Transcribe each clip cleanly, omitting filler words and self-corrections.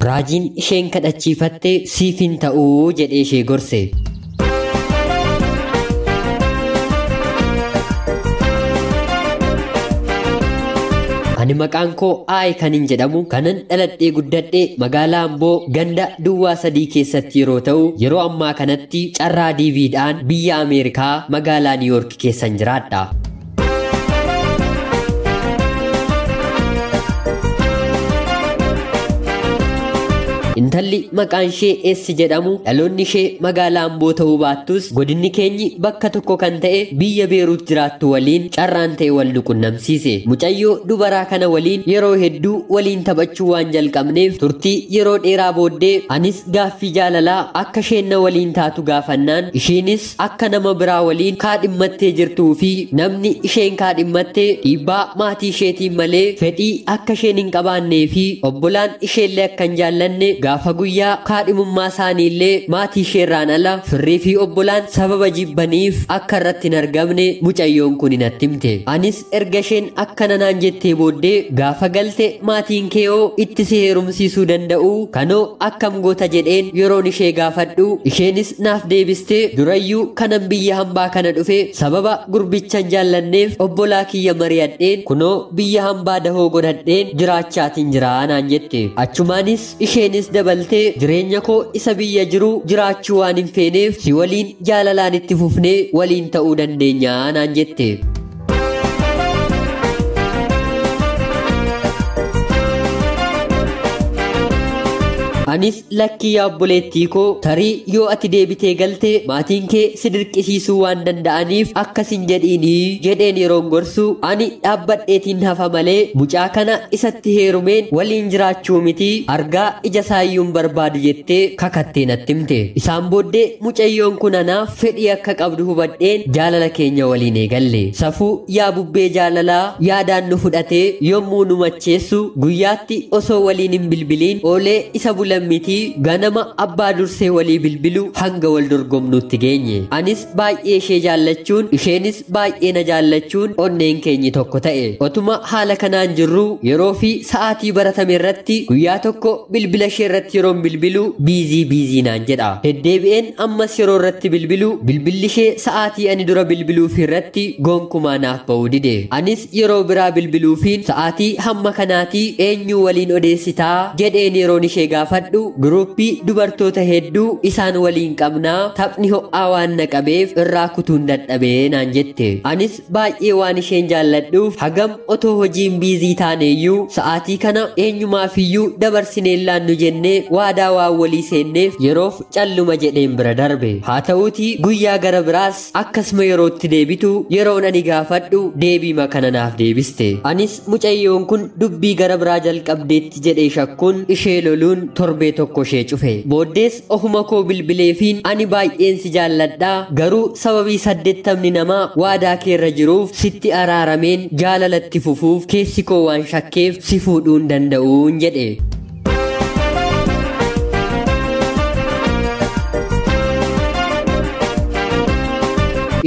Raajiin isheen kadhachiifatte siif hin ta'uu jedhee ishee gorse. Ani maqaan koo Aayi kan hin jedhamu kanan dhaladhee guddadhe magaalaa Amboo ganda Duwwaa 3 keessatti yeroo ta'u yeroo ammaa kanatti carraa DVdhaan biyya Ameerikaa magaalaa Niiyork keessan jiraadha. Intalli maqaan ishee Eessi jedhamu dhaloonni ishee magaalaa Amboo ta'uu baattus godinni keenyi bakka tokko kan ta'e biyya Beeruut jiraattu waliin carraan ta'e wal nu qunnamsiise. Mucayyoo dubaraa kana waliin yeroo hedduu waliin taphachuu waan jalqabneef turtii yeroo dheeraa booddee anis gaaffii jaalalaa akka isheen na waliin taatu gaafannaan isheenis akka nama biraa waliin kaadhimmattee jirtuu fi namni isheen kaadhimmattee dhiibbaa maatii isheetiin malee fedhii akka isheen hin qabaannee fi obbolaan isheellee akka hin jaallanne gaafa guyyaa kaadhimummaa isaaniillee maatii isheerraan ala firrii fi obbolaan sababa jibbaniif akka irratti hin argamne mucayyoon kun natti himte. Anis erga isheen akkana naan jettee booddee gaafa galte maatiin kee'oo itti si heerumsiisuu danda'u kanoo akkam goota jedheen yeroon ishee gaafadhu isheenis naaf deebistee durayyuu kanan biyya hambaa kana dhufe sababa gurbichan jaallanneef obbolaa kiyya mari'adheen kunoo biyya hambaa dahoo godhadheen jiraachaatiin jira naan jette. Achumaanis isheenis dabaltee jireenya koo isa biyya jiru jiraachuu waan hin feeneef si waliin jaalalaan itti fufnee waliin ta'uu dandeenya naan jette. Anis lakkii yaa obboleettii koo tarii yoo ati deebitee galte maatiin kee si dirqisiisuu waan danda'aniif akkas hin jedhiinii jedheen yeroon gorsu ani dhaabbadheetiin hafa malee mucaa kana isatti heerumeen waliin jiraachuu miti argaa ija isaayyuu hin barbaadu jettee kakattee natti himte. Isaan booddee mucayyoon kun anaaf fedhii akka qabdu hubadheen jaalala keenya waliin eegalle. Safuu yaa bubbee jaalalaa yaadaan nu fudhatee yommuu nu macheessu guyyaatti osoo waliin hin bilbiliin oolee isa bulan miti ganama abbaa dursee walii bilbilu hanga wal dorgomnutti geenye. Anis baay'ee ishee jaallachuun isheenis baay'ee na jaallachuun onneen keenyi tokko ta'e. Otuma haala kanaan jirru yeroo fi sa'aatii baratame irratti guyyaa tokko bilbila ishee irratti yeroon bilbilu biizii biizii naan jedha. Deddeebi'een ammas yeroo irratti bilbilu bilbilli ishee sa'aatii ani dura bilbiluuf irratti gonkumaa naaf ba'uu dide. Anis yeroo biraa bilbiluufiin sa'aatii hamma kanaatii eenyu waliin odeessitaa jedheen yeroon ishee gaafadhu guruppii dubartoota hedduu isaan waliin qabnaa taphni ho'aa waan na qabeef irraa kutuun dadhabee naan jette. Anis baay'ee waan isheen jaalladhuuf hagam otoo hojiin biizii taaneeyyuu sa'aatii kana eenyumaafiyyuu dabarsinee laannu jennee waadaa waan walii seenneef yeroof calluma jedheen bira darbe. Haa ta'uutii guyyaa gara biraas akkasuma yerootti deebitu yeroon ani gaafadhu deebiima kana naaf deebiste. Anis mucayyoon kun dubbii gara biraa jalqabdeetti jedhee shakkuun ishee loluun torbee tokko ishee cufe. Booddees ofuma koo bilbileefiin ani baay'een si jaalladhaa garuu sababii 80 namaa waadaa keerra jiruuf sitti araarameen jaalalatti fufuuf keessi koo waan shakkeef si fuudhuun danda'uun jedhe.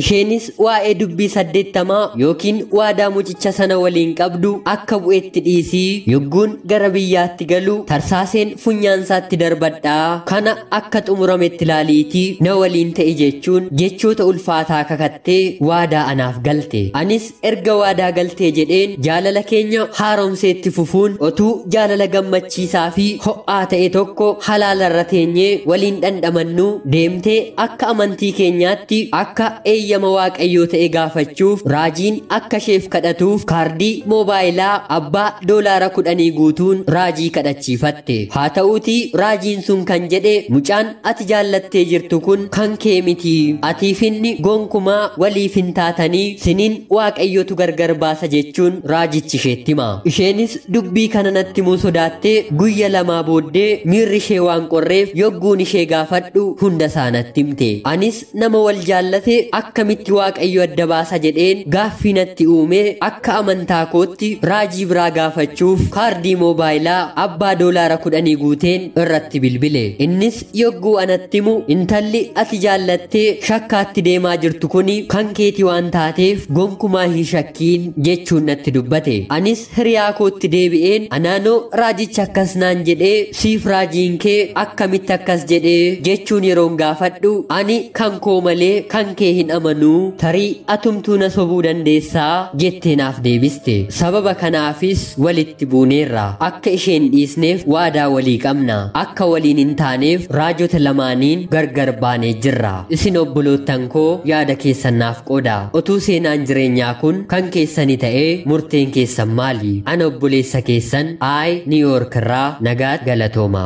Isheenis waa'ee dubbii 80 yookiin waadaa mucicha sana waliin qabdu akka bu'eetti dhiisii yogguun gara biyyaatti galu tarsaaseen funyaansaatti darbadhaa kana akka xumurametti ilaaliitii na waliin ta'e jechuun jechoota ulfaataa kakattee waadaa anaaf galte. Anis erga waadaa galtee jedheen jaalala keenya haaromseetti fufuun otuu jaalala gammachiisaa fi ho'aa ta'e tokko halaalarra teenyee waliin dhandhamannu deemtee akka amantii keenyaatti akka eeyyama waaqayyoo ta'e gaafachuuf raajiin akka isheef kadhatuuf kaardii moobaayilaa abbaa $10 guutuun raajii kadhachiifatte. Haa ta'uutii raajiin sun kan jedhe mucaan ati jaallattee jirtu kun kan kee miti atiif inni gonkumaa waliif hin taatanii siniin waaqayyotu gargar baasa jechuun raajichi isheetti hima. Isheenis dubbii kana natti himuu sodaattee guyya lamaa booddee miirri ishee waan qorreef yogguun ishee gaafadhu hunda isaa natti himte. Anis nama wal jaallate akka Akkamitti Waaqayyo adda baasa jedheen gaaffii natti uume. Akka amantaa kootti raajii biraa gaafachuuf kaardii moobaayilaa abbaa $10 guuteen irratti bilbile. Innis yogguu anatti himu, intalli ati jaallattee shakkaatti deemaa jirtu kuni kan keeti waan taateef gonkumaa hin shakkiin jechuun natti dubbate. Anis hiriyaa kootti deebi'een, anaanoo raajicha akkas naan jedhee, siif raajiin kee akkamitti akkas jedhee jechuun yeroon gaafadhu, ani kan koo malee kan kee hin amanuu, tarii atumtuu na sobuu dandeessaa jettee naaf deebiste. Sababa kanaafis walitti buuneerra. Akka isheen dhiisneef waadaa walii qabna. Akka waliin hin taaneef raajota lamaaniin gargar baanee jirra. Isin obbolootan koo yaada keessan naaf qooda. Otuu seenaan jireenyaa kun kan keessani ta'ee murteen keessan maali? Ana obboleessa keessan Aay New York irraa, nagaatti, galatooma.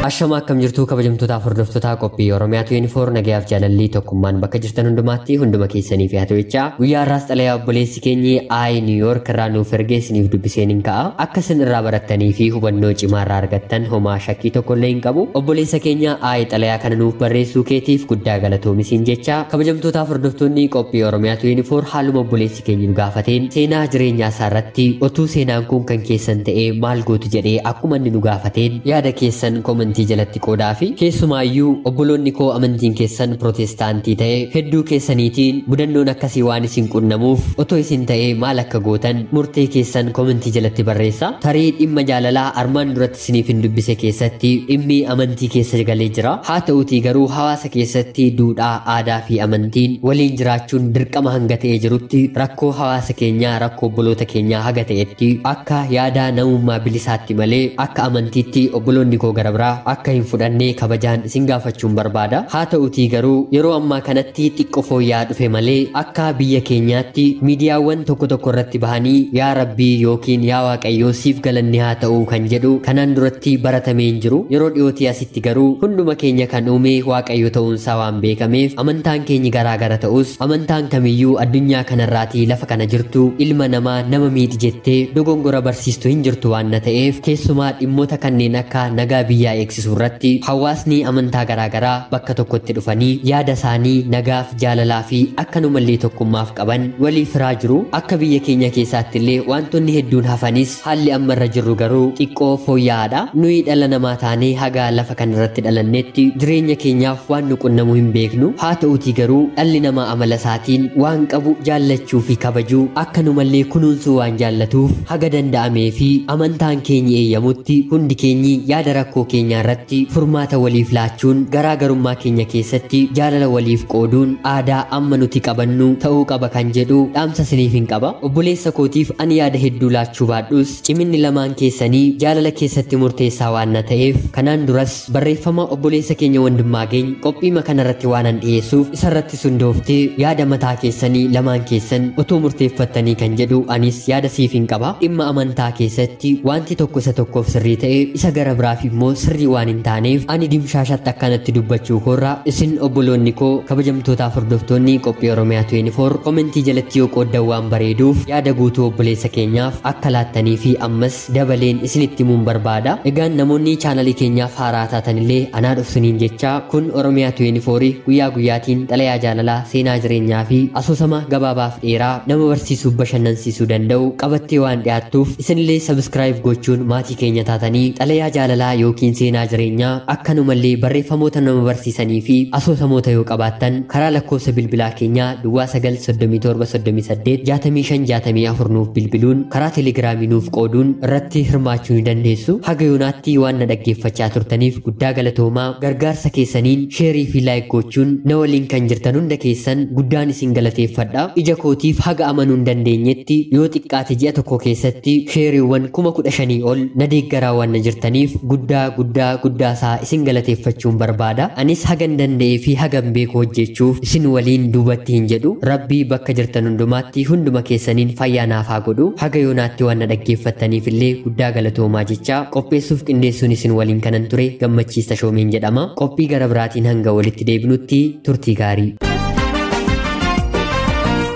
Ashama, akkam jirtuu kabajamtootaaf hordoftoota qophii Oromiyaa 24? Nagayaaf jaalalli tokkummaan bakka jirtan hundumaatti hunduma keessaniif haa ta'u jechaa, guyyaa har'aas xalayaa obboleessi keenyi Aay New York irraa nuuf ergee isiniif dubbiseen hin ka'a. Akka isin irraa barattanii fi hubannoo cimaa irraa argattan homaa shakkii tokko illee hin qabu. Obboleessa keenya Aay, xalayaa kana nuuf barreessuu keetiif guddaa galatoomi jechaa, kabajamtootaaf hordoftoonni qophii Oromiyaa 24, haaluma obboleessi keenya nu gaafateen seenaa jireenyaa isaa irratti otuu seenaan kun kan keessan ta'ee maal gootu jedhee akkuma inni nu gaafateen yaada keessan koomentii jalatti qoodaa fi keessumaayyuu obboloonni koo amantiin keessan pirootestaantii ta'e hedduu keessaniitiin mudannoon akkasii waan isin qunnamuuf otoo isin ta'ee maal akka gootan murtee keessan koomentii jalatti barreessa. Tarii dhimma jaalalaa armaan duratti isiniif hin dubbise keessatti dhimmi amantii keessa galee jira. Haa ta'uutii garuu hawaasa keessatti duudhaa, aadaa fi amantiin waliin jiraachuun dirqama hanga ta'ee jirutti, rakkoo hawaasa keenyaa, rakkoo obboloota keenyaa haga ta'etti akka yaada namummaa bilisaatti malee akka amantiitti obboloonni koo gara biraa akka hin fudhannee kabajaan isin gaafachuun barbaada. Haa ta'uutii garuu yeroo ammaa kanatti xiqqoo fooyya'aa dhufe malee akka biyya keenyaatti miidiyaawwan tokko tokko irratti bahanii yaa Rabbii yookiin yaa Waaqayyoo siif galanni haa ta'uu kan jedhu kanaan duratti baratamee hin jiru. Yeroo dhiyootii asitti garuu hunduma keenya kan uume Waaqayyo ta'uunsaa waan beekameef, amantaan keenya garaagara ta'us, amantaan kamiyyuu addunyaa kanarraatii lafa kana jirtu ilma namaa nama miidhi jettee dogongora barsiistu hin jirtu waan na ta'eef, keessumaa dhimmoota kanneen akka nagaa biyyaa eegsisuu irratti hawaasni amantaa garaagaraa bakka tokkotti dhufanii yaada isaanii nagaaf, jaalalaa fi akkanumallee tokkummaaf qaban walii firaa jiru. Akka biyya keenya keessaatti illee wantoonni hedduun hafanis haalli amma irra jirru garuu xiqqoo fooyya'aadha. Nuyi dhala namaa taanee haga lafa kanarratti dhalannetti jireenya keenyaaf waan nu qunnamu hin beeknu. Haa ta'uutii garuu dhalli namaa amala isaatiin waan qabu jaallachuu fi kabajuu, akkanumallee kunuunsuu waan jaallatuuf, haga danda'amee fi amantaan keenya eeyyamutti hundi keenyi yaada rakkoo keenyaa irratti furmaata waliif laachuun, garaagarummaa keenya keessatti jaalala waliif qooduun aadaa amma nuti qabannu ta'uu qaba kan jedhu dhaamsa isiniif hin qaba. Obboleessa kootiif ani yaada hedduu laachuu baadhus, ciminni lamaan keessanii jaalala keessatti murteessaa waan na ta'eef, kanaan duras barreeffama obboleessa keenya Wandimmaageny qophiima kanarratti waan an dhiyeessuuf isarratti sundooftee yaada mataa keessanii lamaan keessan otoo murteeffattanii kan jedhu anis yaada siif hin qaba. Dhimma amantaa keessatti wanti tokko isa tokkoof sirrii ta'e isa gara biraaf immoo sirrii waan hin taaneef, ani dimshaashatti akkanatti dubbachuu koorraa isin obboloonni koo kabajamtootaaf hordoftoonni qophii Oromiyaa 24 komentii jalatti yoo qooddan waan bareeduuf, yaada guutuu obboleessa keenyaaf akka laattanii fi ammas dabaleen isinitti himuun barbaada. Egaan namoonni chaanalii keenyaaf haaraa taatanillee anaa dhufsiniin jecha, kun Oromiyaa 24, guyyaa guyyaatiin xalayaa jaalalaa, seenaa jireenyaa fi asoosama gabaabaaf dheeraa nama barsiisuuf bashannansiisuu danda'u qabattee waan dhiyaattuuf, isinillee subscribe gochuun maatii keenya taatanii xalayaa jaalalaa yookiin seenaa jireenyaa, akkanumallee barreeffamoota nama barsiisanii fi asoosamoota yoo qabaattan karaa lakkoofsa bilbilaa keenyaa duwwaa 9 37 38 65 64 nuuf bilbiluun, karaa telegiraamii nuuf qooduun irratti hirmaachuu ni dandeessu. Haga yoonaatti waan na dhaggeeffachaa turtaniif guddaa galatoomaa. Gargaarsa keessaniin share fi like gochuun na waliin kan jirtan hunda keessan guddaan isin galateeffadha. Ija kootiif haga amanuu hin dandeenyetti yoo xiqqaate ji'a tokko keessatti sheeriiwwan 15,000 ol na deeggaraa waan na jirtaniif guddaa guddaa guddaa isaa isin galateeffachuun barbaada. Anis hagan danda'ee fi hagan beeku hojjechuuf isin waliin duubatti hin jedhu. Rabbii bakka jirtan hundumaatti hunduma keessaniin fayyaa naaf haa godhu. Haga yoonaatti waan na dhaggeeffattaniif illee guddaa galatoomaa jecha, qopheessuuf qindeessuun isin waliin kanan ture Gammachiista Shoomeen jedhama. Qophii gara biraatiin hanga walitti deebinutti turtii gaarii.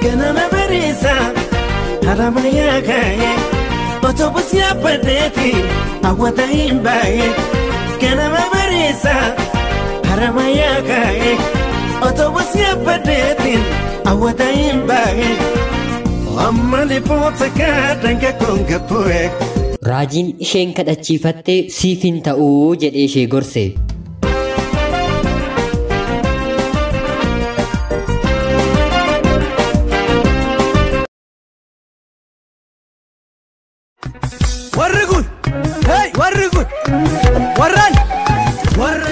Ganama bariisa haramayaa ka'ee otobus yaabbadheeti. Hawwata hin baay'ee ganama bariisa haramayaa kaa'ee otobus yaabbadeetiin hawwata hin baay'ee amma lipoota kaadhanga konga bu'ee. Raajiin isheen kadhachiifatte siif hin ta'uu jedhee ishee gorse. Warri kun, hey, warri kun, warraan, warra.